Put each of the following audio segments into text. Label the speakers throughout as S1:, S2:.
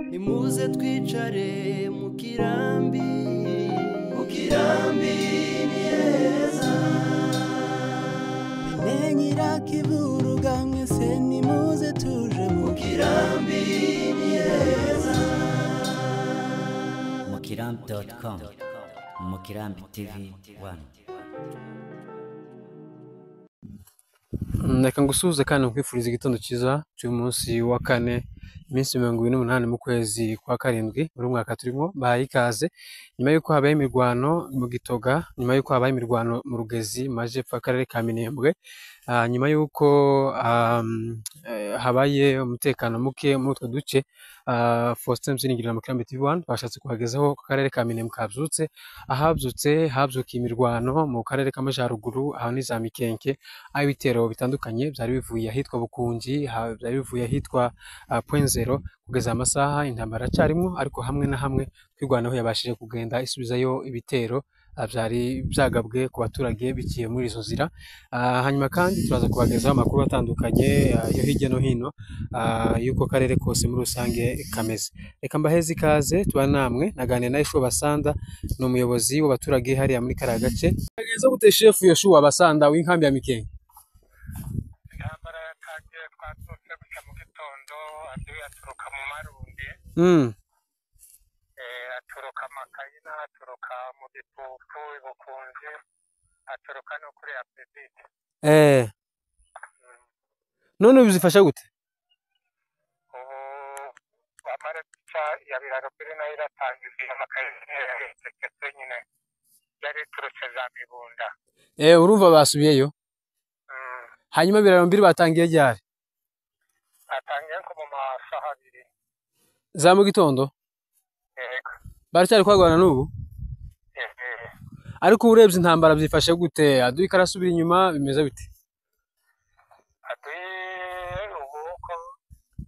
S1: Nimuze twicare mu kirambi, mu kirambi ni heza.
S2: Bene Nyirakivuruga mwese nimuze tuje
S1: mu kirambi ni heza.
S3: Mukirambi.com, Mukirambi TV 1.
S4: Reka ngusuhuze kandi nkwifuriza igitondo cyiza cy'umunsi wa kane, iminsi 28 mu kwezi kwa karindwi muri mwaka turimo. Bahaye ikaze nyuma y'uko habaye imirwano mu Gitoga, nyuma y'uko habaye imirwano mu Rugezi mu majyepfo y'akarere ka Minembwe, nyuma y'uko habaye umutekano muke muri utwo duce. Faustin Byiringiro na Mukirambi TV 1 bashatse kubagezaho ko akarere ka Minembwe kabyutse. Ahabyutse habyukiye imirwano mu karere k'Amajyaruguru, aho ni za Mikenke, aho ibitero bitandukanye byari bivuye ahitwa Bukungi, byari bivuye ahitwa Point Zero. Kugeza amasaha intambara iracyarimo, ariko hamwe na hamwe Twirwaneho yabashije kugenda isubizayo ibitero byari byagabwe ku baturage biciye muri izo nzira. Hanyuma kandi turaza kubagezaho amakuru atandukanye yo hirya no hino y'uko karere kose muri rusange kameze. Reka mbaheze ikaze tuba namwe naganira na Yoshua Basanda, ni umuyobozi w'abaturage hariya muri kariya gace. Bageze gute shefu Yoshua Basanda w'inkambi ya Mikenke?
S5: Intambara yatangiye twaturutse guca mu gitondo, adui aturuka mu Marundi, aturuka Makayina, aturuka mu Gitufu, Ibukunzi, aturuka no kuri Apedite.
S4: None ubu bizifasha gute?
S5: Ubu bamara guca ya Biraro mbere nayo iratangiye, Amakayina yahereketse nyine yari iturutse za Mibunda.
S4: Urumva basubiyeyo. Hanyuma Biraro mbiri batangiye ryari?
S5: Batangiye nko mu masaha abiri
S4: za mu gitondo.
S5: Yego.
S4: Baracyari kwagwana n'ubu? Ariko urebye intambara byifashe gute? Adui karasubira inyuma bimeze bite?
S5: Adui ubu uko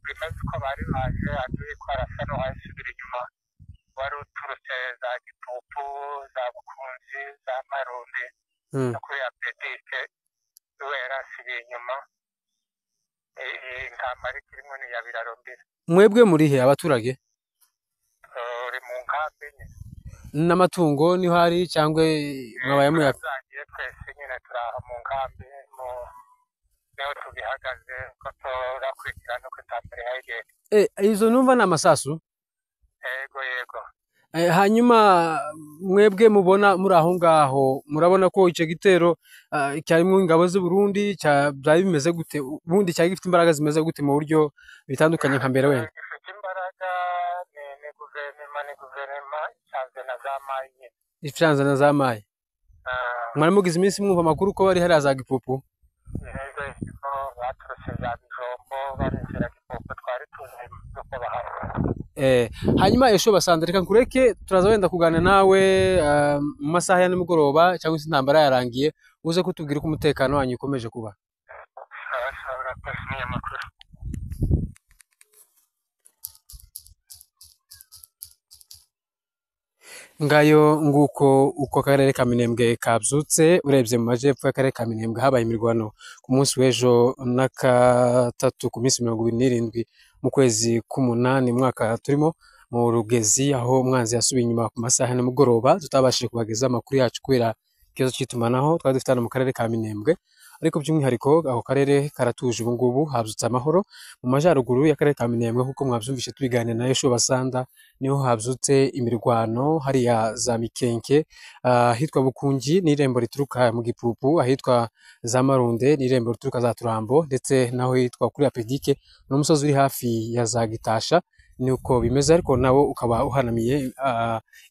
S5: bimeze uko bari baje, adui ko arasa n'uwasubira inyuma, wari uturutse za Gitupu, za Bukunzi, za Marundi no kuri Apedite, we yarasubiye inyuma. Intambara ikirimo ni iya Biraro mbiri.
S4: Mwebwe murihe abaturage?
S5: Uri mu nkambi nyine.
S4: N'amatungo niho hari cyangwa mwabaye muya?
S5: Turazagiye twese nyine, turaha mu nkambi niho tugihagaze ko turakurikirana uko intambara ihagenda.
S4: Izo numva ni amasasu?
S5: Yego yego.
S4: Hanyuma mwebwe mubona muri aho ngaho, murabona ko icyo gitero cyarimo ingabo z'u Burundi byari bimeze gute? Ubundi cyari gifite imbaraga zimeze gute mu buryo bitandukanye nka mbere wenda?
S5: Gifite imbaraga ni guverinoma, ni guverinoma icanze na za mayi nyine.
S4: Icanze na za mayi. Mwari mugize iminsi mwumva amakuru ko bari hariya za Gipupu?
S5: Yego yego, baturutse za Bijombo barinjira Gipupu, twari tuzi uko bahari.
S4: Hanyuma Yoshua Basanda, reka nkureke turaza wenda kuganira nawe mu masaha ya nimugoroba cyangwa se intambara yarangiye, uze kutubwira uko umutekano wanyu ukomeje kuba. Ngayo nguko uko akarere ka Minembwe kabyutse. Urebye mu majyepfo y'akarere ka Minembwe habaye imirwano ku munsi w'ejo n'akatatu ku minsi 27 mu kwezi k'umunani mwaka turimo, mu Rugezi, aho umwanzi yasubiye inyuma ku masaha ya nimugoroba. Tutabashije kubageza amakuru yacu kubera ikibazo cy'itumanaho twari dufite hano mu karere ka Minembwe, ariko by'umwihariko ako karere karatuje ubu ngubu, habyutse amahoro. Mu majyaruguru y'akarere ka Minembwe, nk'uko mwabyumvise tubiganira na Yoshua Basanda, niho habyutse imirwano hariya za Mikenke, ahitwa Bukungi n'irembo rituruka mu Gipupu, ahitwa za Marunde n'irembo rituruka za Turambo, ndetse naho hitwa kuri Apedike n'umusozi uri hafi ya za Gitasha. Nuko bimeze, ariko nawo ukaba uhanamiye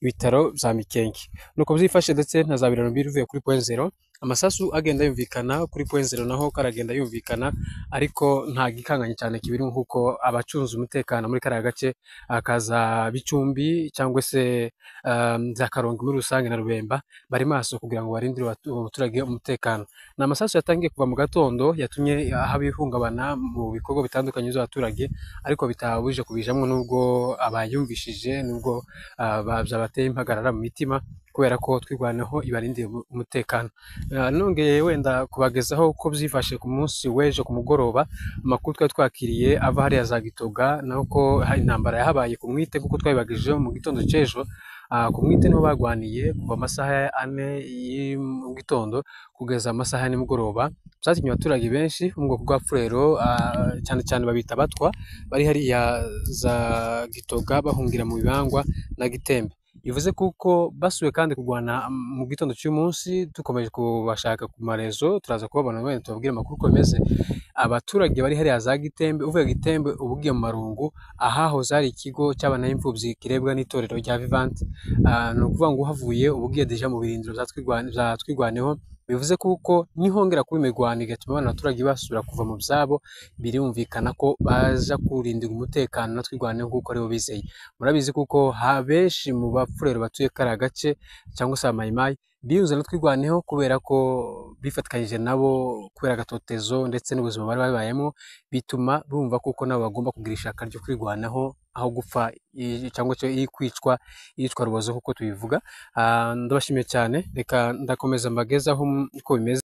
S4: ibitaro bya Mikenke. Nuko byifashe ndetse na za Biraro mbiri uvuye kuri Point Zero, amasasu agenda yumvikana kuri Point Zero naho karagenda yumvikana, ariko nta gikanganye cyane kibiri nk'uko abacunze umutekano muri kariya gace akaza Bicumbi cyangwa se za Karongi muri rusange na Rubemba bari maso kugira ngo barindire abaturage umutekano. Ni amasasu yatangiye kuva mu gatondo yatumye haba ihungabana mu bikorwa bitandukanye by'abaturage, ariko bitabujije kubijamwo nubwo abayumvishije, nubwo byabateye impagarara mu mitima. kubera ko Twirwaneho ibarindiye umutekano. Nongeye wenda kubagezaho uko byifashe ku munsi w'ejo ku mugoroba, amakuru twari twakiriye ava hariya za Gitoga, naho ko intambara yahabaye ku Mwite nk'uko twabibagejeho mu gitondo cy'ejo. Ku Mwite niho bagwaniye kuva amasaha 4 mu gitondo kugeza amasaha ya nimugoroba. Byatumye abaturage benshi bo mu bwoko bwa Furero, cyane cyane babita Abatwa, bari hariya za Gitoga bahungira mu Bibangwa na Gitembe. Bivuze kuko basubiye kandi kurwana mu gitondo cy'umunsi, dukomeje kubashaka ku marezo, turaza kubabona wenda tubabwire amakuru uko bimeze. Abaturage bari hariya za Gitembe, uvuye Gitembe uba ugiye mu Marungu, ahahoze hari ikigo cy'abana b'imfubyi kirebwa n'itorero rya Vivante. Ni ukuvuga ngo uhavuye uba ugiye deja mu birindiro bya Twirwaneho. Bivuze kuko nihongera kuba imirwano igatuma abana abaturage basubira kuva mu byabo, birumvikana ko baza kurindirwa umutekano na Twirwaneho kuko aribo bizeye. Murabizi kuko benshi mu Bapfurero batuye kariya gace cyangwa se Abamayimayi biyunze na Twirwaneho kubera ko bifatikanyije nabo kubera agatotezo ndetse n'ubuzima bari babayemo, bituma bumva kuko nabo bagomba kugira ishaka ryo kwirwanaho aho gupfa cyangwa se kwicwa iyicwa rubozo nk'uko tubivuga. Ndabashimiye cyane, reka ndakomeza mbagezaho uko bimeze.